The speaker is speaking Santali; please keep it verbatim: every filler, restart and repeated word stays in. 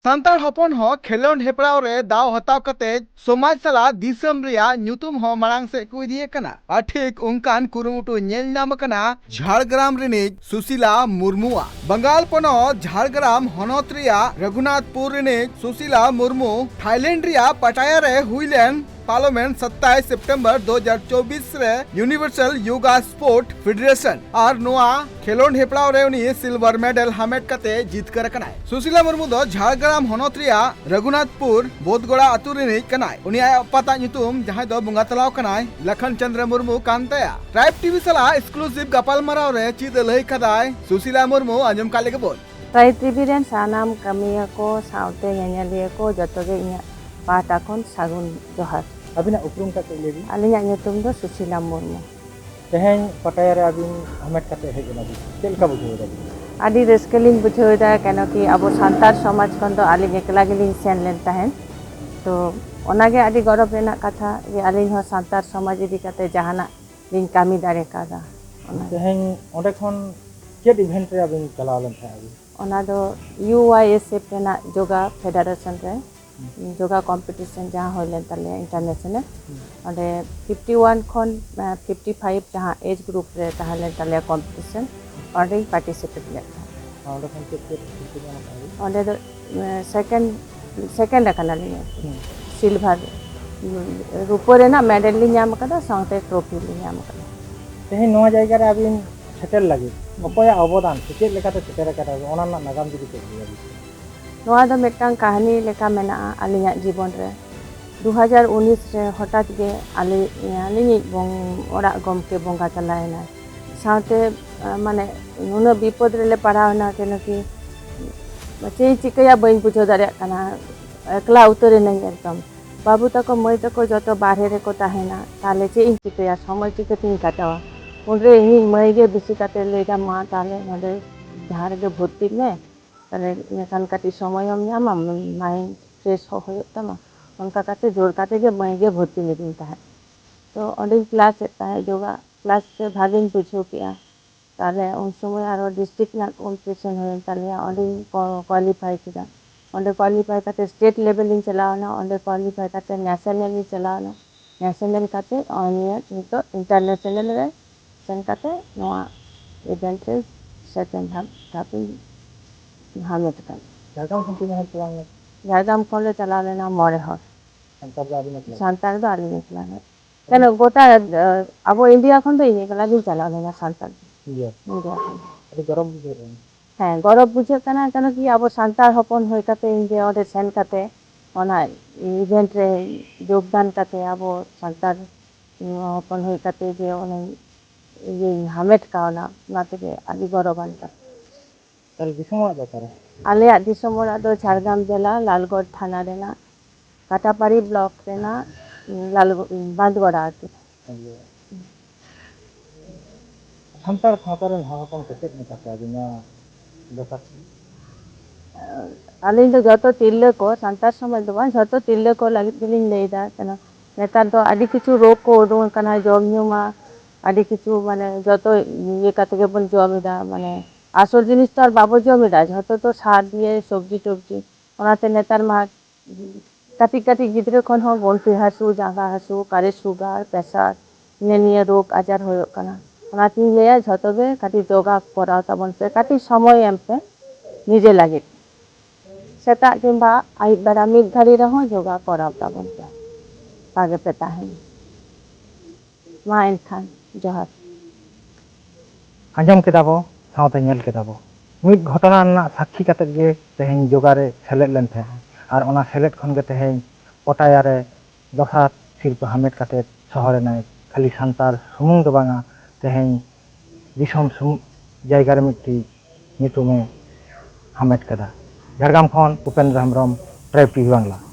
ᱥᱟᱱᱛᱟᱲ ᱦᱚᱯᱚᱱ ᱦᱚᱸ ᱠᱷᱮᱞᱳᱰ ᱦᱮᱯᱨᱟᱣ ᱨᱮ ᱫᱟᱣ ᱦᱟᱛᱟᱣ ᱠᱟᱛᱮ ᱥᱚᱢᱟᱡᱽ ᱥᱟᱞᱟᱜ ᱫᱤᱥᱚᱢ ᱨᱮᱭᱟᱜ ᱧᱩᱛᱩᱢ ᱦᱚᱸ ᱢᱟᱲᱟᱝ ᱥᱮᱫ ᱠᱚ ᱤᱫᱤᱭᱮᱫ ᱠᱟᱱᱟ᱾ ᱟᱨ ᱴᱷᱤᱠ ᱚᱱᱠᱟᱱ ᱠᱩᱨᱩᱢᱩᱴᱩ ᱧᱮᱞ ᱧᱟᱢ ᱟᱠᱟᱱᱟ ᱡᱷᱟᱲᱜᱨᱟᱢ ᱨᱤᱱᱤᱡ ᱥᱩᱥᱤᱞᱟ ᱢᱩᱨᱢᱩᱣᱟᱜ᱾ ᱵᱟᱝᱜᱟᱞ ᱯᱚᱱᱚᱛ ᱡᱷᱟᱲᱜᱨᱟᱢ ᱦᱚᱱᱚᱛ ᱨᱮᱭᱟᱜ ᱨᱚᱜᱷᱩᱱᱟᱛᱷᱯᱩᱨ ᱨᱤᱱᱤᱡ ᱥᱩᱥᱤᱞᱟ ᱢᱩᱨᱢᱩ ᱛᱷᱟᱭᱞᱮᱱᱰ ᱨᱮᱭᱟᱜ ᱯᱟᱴᱟᱭᱟ ᱨᱮ ᱦᱩᱭ ᱞᱮᱱ ᱯᱟᱨᱞᱟᱢᱮᱱᱴ ᱥᱟᱛᱟᱭᱤᱥ ᱥᱮᱯᱴᱮᱢᱵᱚᱨ ᱫᱩ ᱦᱟᱡᱟᱨ ᱪᱚᱵᱵᱤᱥ ᱨᱮ ᱤᱭᱩᱱᱤᱵᱷᱟᱨᱥᱟᱞ ᱭᱳᱜᱟ ᱥᱯᱳᱨᱴ ᱯᱷᱮᱰᱟᱨᱮᱥᱚᱱ ᱟᱨ ᱱᱚᱣᱟ ᱠᱷᱮᱞᱳᱰ ᱦᱮᱯᱨᱟᱣ ᱨᱮ ᱩᱱᱤ ᱥᱤᱞᱵᱷᱟᱨ ᱢᱮᱰᱮᱞ ᱦᱟᱢᱮᱴ ᱠᱟᱛᱮ ᱡᱤᱛᱠᱟᱹᱨ ᱟᱠᱟᱱᱟᱭ᱾ ᱥᱩᱥᱤᱞᱟ ᱢᱩᱨᱢᱩ ᱫᱚ ᱡᱷᱟᱲᱜᱨᱟᱢ ᱦᱚᱱᱚᱛ ᱨᱮᱭᱟᱜ ᱨᱚᱜᱷᱩᱱᱟᱛᱷᱯᱩᱨ ᱵᱳᱫᱽᱜᱚᱲᱟ ᱟᱹᱛᱩ ᱨᱤᱱᱤᱡ ᱠᱟᱱᱟᱭ᱾ ᱩᱱᱤ ᱟᱭᱟᱜ ᱟᱯᱟᱛᱟᱜ ᱧᱩᱛᱩᱢ, ᱡᱟᱦᱟᱸᱭ ᱫᱚ ᱵᱚᱸᱜᱟ ᱛᱟᱞᱟᱣ ᱠᱟᱱᱟᱭ, ᱞᱟᱠᱷᱟᱱ ᱪᱚᱸᱫᱽᱨᱚ ᱢᱩᱨᱢᱩ ᱠᱟᱱ ᱛᱟᱭᱟ᱾ ᱴᱨᱟᱭᱤᱵᱽ ᱴᱤᱵᱷᱤ ᱥᱟᱞᱟᱜ ᱮᱠᱥᱠᱞᱩᱥᱤᱵᱷ ᱜᱟᱯᱟᱞᱢᱟᱨᱟᱣ ᱨᱮ ᱪᱮᱫ ᱮ ᱞᱟᱹᱭ ᱠᱟᱫᱟᱭ ᱥᱩᱥᱤᱞᱟ ᱢᱩᱨᱢᱩ, ᱟᱸᱡᱚᱢ ᱠᱟᱜ ᱞᱮᱜᱮ ᱵᱚᱱ᱾ ᱴᱨᱟᱭᱤᱵᱽ ᱴᱤᱵᱷᱤ ᱨᱮᱱ ᱥᱟᱱᱟᱢ ᱠᱟᱹᱢᱤᱭᱟᱹ ᱠᱚ ᱥᱟᱶᱛᱮ ᱧᱮᱧᱮᱞᱤᱭᱟᱹ ᱠᱚ ᱡᱚᱛᱚ ᱜᱮ ᱤᱧᱟᱹᱜ ᱯᱟᱦᱴᱟ ᱠᱷᱚᱱ ᱥᱟᱹᱜᱩᱱ ᱡᱚᱦᱟᱨ᱾ ᱟᱹᱵᱤᱱᱟᱜ ᱩᱯᱨᱩᱢ ᱠᱟᱹᱴᱤᱡ ᱞᱟᱹᱭ ᱵᱤᱱ᱾ ᱟᱹᱞᱤᱧᱟᱜ ᱧᱩᱛᱩᱢ ᱫᱚ ᱥᱩᱥᱤᱞᱟ ᱢᱩᱨᱢᱩ᱾ ᱛᱮᱦᱮᱧ ᱯᱟᱴᱟᱭᱟ ᱨᱮ ᱟᱹᱵᱤᱱ ᱦᱟᱢᱮᱴ ᱠᱟᱛᱮ ᱦᱮᱡ ᱮᱱᱟ ᱵᱤᱱ, ᱪᱮᱫ ᱞᱮᱠᱟ ᱵᱩᱡᱷᱟᱹᱣ ᱮᱫᱟ ᱵᱤᱱ? ᱟᱹᱰᱤ ᱨᱟᱹᱥᱠᱟᱹ ᱞᱤᱧ ᱵᱩᱡᱷᱟᱹᱣ ᱮᱫᱟ, ᱠᱮᱱᱚ ᱠᱤ ᱟᱵᱚ ᱥᱟᱱᱛᱟᱲ ᱥᱚᱢᱟᱡᱽ ᱠᱷᱚᱱ ᱫᱚ ᱟᱹᱞᱤᱧ ᱮᱠᱞᱟ ᱜᱮᱞᱤᱧ ᱥᱮᱱ ᱞᱮᱱ ᱛᱟᱦᱮᱸᱫ᱾ ᱛᱚ ᱚᱱᱟᱜᱮ ᱟᱹᱰᱤ ᱜᱚᱨᱚᱵᱽ ᱨᱮᱱᱟᱜ ᱠᱟᱛᱷᱟ ᱡᱮ ᱟᱹᱞᱤᱧ ᱦᱚᱸ ᱥᱟᱱᱛᱟᱲ ᱥᱚᱢᱟᱡᱽ ᱤᱫᱤ ᱠᱟᱛᱮ ᱡᱟᱦᱟᱱᱟᱜ ᱞᱤᱧ ᱠᱟᱹᱢᱤ ᱫᱟᱲᱮ ᱠᱟᱣᱫᱟ᱾ ᱚᱱᱟ ᱛᱮᱦᱮᱧ ᱚᱸᱰᱮ ᱠᱷᱚᱱ ᱪᱮᱫ ᱤᱵᱷᱮᱱᱴ ᱨᱮ ᱟᱹᱵᱤᱱ ᱪᱟᱞᱟᱣ ᱞᱮᱱ ᱛᱟᱦᱮᱸᱫ ᱟᱹᱵᱤᱱ? ᱚᱱᱟ ᱫᱚ ᱭᱩ ᱣᱟᱭ ᱮᱥ ᱮᱯᱷ ᱨᱮᱱᱟᱜ ᱡᱳᱜᱟ ᱯᱷᱮᱰᱟᱨᱮᱥᱚᱱ ᱨᱮ ᱡᱳᱜᱟ ᱠᱚᱢᱯᱤᱴᱤᱥᱚᱱ ᱡᱟᱦᱟᱸ ᱦᱩᱭ ᱞᱮᱱ ᱛᱟᱞᱮᱭᱟ ᱤᱱᱴᱟᱨᱱᱮᱥᱚᱱᱟᱞ, ᱚᱸᱰᱮ ᱯᱷᱤᱯᱴᱤ ᱣᱟᱱ ᱠᱷᱚᱱ ᱯᱷᱤᱯᱴᱤ ᱯᱷᱟᱭᱤᱵᱷ ᱡᱟᱦᱟᱸ ᱮᱡᱽ ᱜᱨᱩᱯ ᱨᱮ ᱛᱟᱦᱮᱸ ᱞᱮᱱ ᱛᱟᱞᱮᱭᱟ ᱠᱚᱢᱯᱤᱴᱤᱥᱚᱱ, ᱚᱸᱰᱮᱧ ᱯᱟᱨᱴᱤᱥᱤᱯᱮᱴ ᱞᱮᱫ ᱛᱟᱦᱮᱸᱫ᱾ ᱟᱨ ᱚᱸᱰᱮ ᱠᱷᱚᱱ ᱪᱮᱫ ᱪᱮᱫ ᱥᱤᱨᱯᱟᱹ ᱧᱟᱢ ᱟᱠᱟᱫᱟ ᱵᱤᱱ? ᱚᱸᱰᱮ ᱫᱚ ᱥᱮᱠᱮᱱᱰ ᱥᱮᱠᱮᱱᱰ ᱟᱠᱟᱱᱟᱞᱤᱧ ᱟᱨᱠᱤ᱾ ᱦᱩᱸ᱾ ᱥᱤᱞᱵᱷᱟᱨ, ᱨᱩᱯᱟᱹ ᱨᱮᱱᱟᱜ ᱢᱮᱰᱮᱞ ᱞᱤᱧ ᱧᱟᱢ ᱟᱠᱟᱫᱟ, ᱥᱟᱶᱛᱮ ᱴᱨᱚᱯᱷᱤ ᱞᱤᱧ ᱧᱟᱢ ᱟᱠᱟᱫᱟ᱾ ᱛᱮᱦᱮᱧ ᱱᱚᱣᱟ ᱡᱟᱭᱜᱟ ᱨᱮ ᱟᱹᱵᱤᱱ ᱥᱮᱴᱮᱨ ᱞᱟᱹᱜᱤᱫ ᱚᱠᱚᱭᱟᱜ ᱚᱵᱚᱫᱟᱱ ᱥᱮ ᱪᱮᱫ ᱞᱮᱠᱟᱛᱮ ᱥᱮᱴᱮᱨ ᱟᱠᱟᱫᱟ, ᱚᱱᱟ ᱨᱮᱱᱟᱜ ᱱᱟᱜᱟᱢ ᱡᱩᱫᱤ ᱠᱟᱹᱡ ᱞᱟᱹᱭ ᱟᱹᱵᱤᱱ? ᱱᱚᱣᱟ ᱫᱚ ᱢᱤᱫᱴᱟᱝ ᱠᱟᱹᱦᱱᱤ ᱞᱮᱠᱟ ᱢᱮᱱᱟᱜᱼᱟ ᱟᱹᱞᱤᱧᱟᱜ ᱡᱤᱵᱚᱱ ᱨᱮ᱾ ᱫᱩ ᱦᱟᱡᱟᱨ ᱩᱱᱤᱥ ᱨᱮ ᱦᱚᱴᱟᱛ ᱜᱮ ᱟᱞᱮ, ᱟᱹᱞᱤᱧᱤᱡ ᱵᱚᱝ-, ᱚᱲᱟᱜ ᱜᱚᱢᱠᱮ ᱵᱚᱸᱜᱟ ᱛᱟᱞᱟᱭᱮᱱᱟᱭ᱾ ᱥᱟᱶᱛᱮ, ᱟ, ᱢᱟᱱᱮ, ᱱᱩᱱᱟᱹᱜ ᱵᱤᱯᱚᱫ ᱨᱮᱞᱮ ᱯᱟᱲᱟᱣ ᱮᱱᱟ, ᱠᱮᱱᱚ ᱠᱤ ᱪᱮᱫ ᱤᱧ ᱪᱤᱠᱟᱹᱭᱟ ᱵᱟᱹᱧ ᱵᱩᱡᱷᱟᱹᱣ ᱫᱟᱲᱮᱭᱟᱜ ᱠᱟᱱᱟ, ᱮᱠᱞᱟ ᱩᱛᱟᱹᱨ ᱮᱱᱟᱹᱧ ᱮᱠᱫᱚᱢ᱾ ᱵᱟᱹᱵᱩ ᱛᱟᱠᱚ, ᱢᱟᱹᱭ ᱛᱟᱠᱚ ᱡᱚᱛᱚ ᱵᱟᱨᱦᱮ ᱨᱮᱠᱚ ᱛᱟᱦᱮᱱᱟ, ᱛᱟᱦᱞᱮ ᱪᱮᱫ ᱤᱧ ᱪᱤᱠᱟᱹᱭᱟ, ᱥᱚᱢᱚᱭ ᱪᱤᱠᱟᱹᱛᱤᱧ ᱠᱟᱴᱟᱣᱟ? ᱩᱱᱨᱮ ᱤᱧᱤᱡ ᱢᱟᱹᱭ ᱜᱮ ᱵᱮᱥᱤ ᱠᱟᱛᱮ ᱞᱟᱹᱭᱫᱟ, "ᱢᱟ ᱛᱟᱦᱞᱮ ᱱᱚᱰᱮ ᱡᱟᱦᱟᱸ ᱨᱮᱜᱮ ᱵᱷᱚᱨᱛᱤᱜ ᱢᱮ, ᱛᱟᱦᱞᱮ ᱤᱱᱟᱹᱠᱷᱟᱱ ᱠᱟᱹᱴᱤᱡ ᱥᱚᱢᱚᱭᱮᱢ ᱧᱟᱢᱟ, ᱢᱟᱭᱤᱱᱰ ᱯᱷᱨᱮᱥ ᱦᱚᱸ ᱦᱩᱭᱩᱜ ᱛᱟᱢᱟ᱾" ᱚᱱᱠᱟ ᱠᱟᱛᱮ ᱡᱳᱨ ᱠᱟᱛᱮ ᱜᱮ ᱢᱟᱹᱭ ᱜᱮ ᱵᱷᱚᱨᱛᱤ ᱞᱤᱫᱤᱧ ᱛᱟᱦᱮᱸᱫ᱾ ᱛᱚ ᱚᱸᱰᱮᱧ ᱠᱞᱟᱥ ᱮᱫ ᱛᱟᱦᱮᱸᱫ, ᱡᱳᱜᱟ ᱠᱞᱟᱥ ᱛᱮ ᱵᱷᱟᱜᱮᱧ ᱵᱩᱡᱷᱟᱹᱣ ᱠᱮᱜᱼᱟ᱾ ᱛᱟᱦᱞᱮ ᱩᱱ ᱥᱚᱢᱚᱭ ᱟᱨᱚ ᱰᱤᱥᱴᱨᱤᱠᱴ ᱨᱮᱱᱟᱜ ᱠᱚᱢᱯᱤᱴᱤᱥᱚᱱ ᱦᱩᱭᱮᱱ ᱛᱟᱞᱮᱭᱟ, ᱚᱸᱰᱮᱧ ᱠᱚ-, ᱠᱳᱣᱟᱞᱤᱯᱷᱟᱭ ᱠᱮᱫᱟ᱾ ᱚᱸᱰᱮ ᱠᱳᱣᱟᱞᱤᱯᱷᱟᱭ ᱠᱟᱛᱮ ᱥᱴᱮᱴ ᱞᱮᱵᱮᱞ ᱤᱧ ᱪᱟᱞᱟᱣ ᱮᱱᱟ, ᱚᱸᱰᱮ ᱠᱳᱣᱟᱞᱤᱯᱷᱟᱭ ᱠᱟᱛᱮ ᱱᱮᱥᱱᱟᱞ ᱤᱧ ᱪᱟᱞᱟᱣ ᱮᱱᱟ, ᱱᱮᱥᱱᱟᱞ ᱠᱟᱛᱮ ᱱᱚᱜᱼᱚᱭ ᱱᱤᱭᱟᱹ ᱱᱤᱛᱚᱜ ᱤᱱᱴᱟᱨᱱᱮᱥᱱᱟᱞ ᱨᱮ ᱥᱮᱱ ᱠᱟᱛᱮ ᱱᱚᱣᱟ ᱤᱵᱷᱮᱱᱴ ᱨᱮ ᱥᱮᱠᱮᱱᱰ ᱫᱷᱟᱯ ᱫᱷᱟᱯ ᱤᱧ ᱦᱟᱢᱮᱴ ᱠᱟᱫᱟ᱾ ᱡᱷᱟᱲᱜᱨᱟᱢ ᱠᱷᱚᱱ ᱛᱤᱱᱟᱹᱜ ᱦᱚᱲ ᱪᱟᱞᱟᱣ ᱞᱮᱱᱟ? ᱡᱷᱟᱲᱜᱨᱟᱢ ᱠᱷᱚᱱ ᱞᱮ ᱪᱟᱞᱟᱣ ᱞᱮᱱᱟ ᱢᱚᱬᱮ ᱦᱚᱲ᱾ ᱥᱟᱱᱛᱟᱲ ᱫᱚ ᱟᱹᱵᱤᱱ ᱮᱠᱞᱟ? ᱥᱟᱱᱛᱟᱲ ᱫᱚ ᱟᱹᱞᱤᱧ ᱮᱠᱞᱟ ᱜᱮ᱾ ᱠᱮᱱ ᱜᱚᱴᱟ ᱟᱵᱚ ᱤᱱᱰᱤᱭᱟ ᱠᱷᱚᱱ ᱫᱚ ᱤᱧ ᱮᱠᱞᱟ ᱜᱤᱧ ᱪᱟᱞᱟᱣ ᱞᱮᱱᱟ ᱥᱟᱱᱛᱟᱲ ᱫᱚ᱾ ᱤᱱᱰᱤᱭᱟ ᱠᱷᱚᱱ᱾ ᱟᱹᱰᱤ ᱜᱚᱨᱚᱵᱽ ᱵᱩᱡᱷᱟᱹᱜ ᱠᱟᱱᱟ᱾ ᱦᱮᱸ, ᱜᱚᱨᱚᱵᱽ ᱵᱩᱡᱷᱟᱹᱜ ᱠᱟᱱᱟ, ᱠᱮᱱᱚ ᱠᱤ ᱟᱵᱚ ᱥᱟᱱᱛᱟᱲ ᱦᱚᱯᱚᱱ ᱦᱩᱭ ᱠᱟᱛᱮ ᱤᱧ ᱡᱮ ᱚᱸᱰᱮ ᱥᱮᱱ ᱠᱟᱛᱮ ᱚᱱᱟ ᱤᱵᱷᱮᱱᱴ ᱨᱮ ᱡᱳᱜᱽᱫᱟᱱ ᱠᱟᱛᱮ ᱟᱵᱚ ᱥᱟᱱᱛᱟᱲ ᱦᱚᱯᱚᱱ ᱦᱩᱭ ᱠᱟᱛᱮ ᱡᱮ ᱚᱱᱮ ᱤᱭᱟᱹᱧ ᱦᱟᱢᱮᱴ ᱠᱟᱣᱱᱟ, ᱚᱱᱟ ᱛᱮᱜᱮ ᱟᱹᱰᱤ ᱜᱚᱨᱚᱵᱟᱱ ᱠᱟᱛᱷᱟ᱾ ᱛᱟᱦᱞᱮ ᱫᱤᱥᱚᱢ ᱚᱲᱟᱜ ᱫᱚ ᱚᱠᱟᱨᱮ? ᱟᱞᱮᱭᱟᱜ ᱫᱤᱥᱚᱢ ᱚᱲᱟᱜ ᱫᱚ ᱡᱷᱟᱲᱜᱨᱟᱢ ᱡᱮᱞᱟ ᱞᱟᱞᱜᱚᱲ ᱛᱷᱟᱱᱟ ᱨᱮᱱᱟᱜ ᱠᱟᱴᱟᱯᱟᱲᱤ ᱵᱞᱚᱠ ᱨᱮᱱᱟᱜ ᱞᱟᱞᱜᱚ-, ᱵᱟᱸᱫᱽᱜᱚᱲᱟ ᱟᱹᱛᱩ᱾ ᱥᱟᱱᱛᱟᱲ ᱥᱟᱶᱛᱟ ᱨᱮᱱ ᱦᱚᱲ ᱦᱚᱯᱚᱱ ᱠᱚ ᱪᱮᱫ ᱢᱮᱛᱟ ᱠᱚᱣᱟ ᱡᱮ ᱱᱚᱣᱟ ᱵᱮᱯᱟᱨ? ᱟᱹᱞᱤᱧ ᱫᱚ ᱡᱚᱛᱚ ᱛᱤᱨᱞᱟᱹ ᱠᱚ, ᱥᱟᱱᱛᱟᱲ ᱥᱚᱢᱟᱡᱽ ᱫᱚ ᱵᱟᱝ, ᱡᱚᱛᱚ ᱛᱤᱨᱞᱟᱹ ᱠᱚ ᱞᱟᱹᱜᱤᱫ ᱜᱮᱞᱤᱧ ᱞᱟᱹᱭᱫᱟ᱾ ᱠᱟᱱᱟ ᱱᱮᱛᱟᱨ ᱫᱚ ᱟᱹᱰᱤ ᱠᱤᱪᱷᱩ ᱨᱳᱜᱽ ᱠᱚ ᱩᱰᱩᱝ ᱟᱠᱟᱱᱟ, ᱡᱚᱢ ᱧᱩ ᱢᱟ ᱟᱹᱰᱤ ᱠᱤᱪᱷᱩ, ᱢᱟᱱᱮ, ᱡᱚᱛᱚ ᱤᱭᱟᱹ ᱠᱟᱛᱮ ᱜᱮᱵᱚᱱ ᱡᱚᱢ ᱮᱫᱟ, ᱢᱟᱱᱮ, ᱟᱥᱚᱞ ᱡᱤᱱᱤᱥ ᱛᱚ ᱟᱨ ᱵᱟᱵᱚ ᱡᱚᱢ ᱮᱫᱟ, ᱡᱷᱚᱛᱚ ᱛᱚ ᱥᱟᱨ ᱫᱤᱭᱮ ᱥᱚᱵᱽᱡᱤ ᱴᱚᱵᱽᱡᱤ᱾ ᱚᱱᱟᱛᱮ ᱱᱮᱛᱟᱨ ᱢᱟ ᱠᱟᱹᱴᱤᱡ ᱠᱟᱹᱴᱤᱡ ᱜᱤᱫᱽᱨᱟᱹ ᱠᱷᱚᱱ ᱦᱚᱸ ᱜᱚᱱᱴᱷᱮ ᱦᱟᱹᱥᱩ, ᱡᱟᱸᱜᱟ ᱦᱟᱹᱥᱩ, ᱚᱠᱟᱨᱮ ᱥᱩᱜᱟᱨ, ᱯᱨᱮᱥᱟᱨ, ᱦᱤᱱᱟᱹ ᱱᱤᱭᱟᱹ ᱨᱳᱜᱽ ᱟᱡᱟᱨ ᱦᱩᱭᱩᱜ ᱠᱟᱱᱟ᱾ ᱚᱱᱟᱛᱤᱧ ᱞᱟᱹᱭᱟ, ᱡᱷᱚᱛᱚ ᱜᱮ ᱠᱟᱹᱴᱤᱡ ᱡᱳᱜᱟ ᱠᱚᱨᱟᱣ ᱛᱟᱵᱚᱱ ᱯᱮ, ᱠᱟᱹᱴᱤᱡ ᱥᱚᱢᱚᱭ ᱮᱢ ᱯᱮ ᱱᱤᱡᱮ ᱞᱟᱹᱜᱤᱫ᱾ ᱥᱮᱛᱟᱜ ᱠᱤᱝᱵᱟ ᱟᱹᱭᱩᱵ ᱵᱮᱲᱟ ᱢᱤᱫ ᱜᱷᱟᱹᱲᱤ ᱨᱮᱦᱚᱸ ᱡᱳᱜᱟ ᱠᱚᱨᱟᱣ ᱛᱟᱵᱚᱱ ᱯᱮ, ᱵᱷᱟᱜᱮ ᱯᱮ ᱛᱟᱦᱮᱱᱟ᱾ ᱢᱟ ᱮᱱᱠᱷᱟᱱ ᱡᱚᱦᱟᱨ᱾ ᱟᱸᱡᱚᱢ ᱠᱮᱫᱟ ᱵᱚ, ᱥᱟᱶᱛᱮ ᱧᱮᱞ ᱠᱮᱫᱟ ᱵᱚ᱾ ᱢᱤᱫ ᱜᱷᱚᱴᱚᱱᱟ ᱨᱮᱱᱟᱜ ᱥᱟᱹᱠᱷᱤ ᱠᱟᱛᱮᱫ ᱜᱮ ᱛᱮᱦᱮᱧ ᱡᱳᱜᱟ ᱨᱮ ᱥᱮᱞᱮᱫ ᱞᱮᱱ ᱛᱟᱦᱮᱸᱫ, ᱟᱨ ᱚᱱᱟ ᱥᱮᱞᱮᱫ ᱠᱷᱚᱱ ᱜᱮ ᱛᱮᱦᱮᱧ ᱯᱚᱴᱟᱭᱟ ᱨᱮ ᱫᱚᱥᱟᱨ ᱥᱤᱨᱯᱟᱹ ᱦᱟᱢᱮᱴ ᱠᱟᱛᱮᱫ ᱥᱚᱦᱚᱨ ᱮᱱᱟᱭ᱾ ᱠᱷᱟᱹᱞᱤ ᱥᱟᱱᱛᱟᱲ ᱥᱩᱢᱩᱝ ᱫᱚ ᱵᱟᱝᱟ, ᱛᱮᱦᱮᱧ ᱫᱤᱥᱚᱢ ᱥᱩᱢᱩᱝ ᱡᱟᱭᱜᱟ ᱨᱮ ᱢᱤᱫᱴᱤᱡ ᱧᱩᱛᱩᱢᱮ ᱦᱟᱢᱮᱴ ᱠᱟᱫᱟ᱾ ᱡᱷᱟᱲᱜᱨᱟᱢ ᱠᱷᱚᱱ ᱩᱯᱮᱱᱫᱨᱚ ᱦᱮᱢᱵᱨᱚᱢ, ᱴᱨᱟᱭᱤᱵᱽ ᱴᱤᱵᱷᱤ ᱵᱟᱝᱞᱟ᱾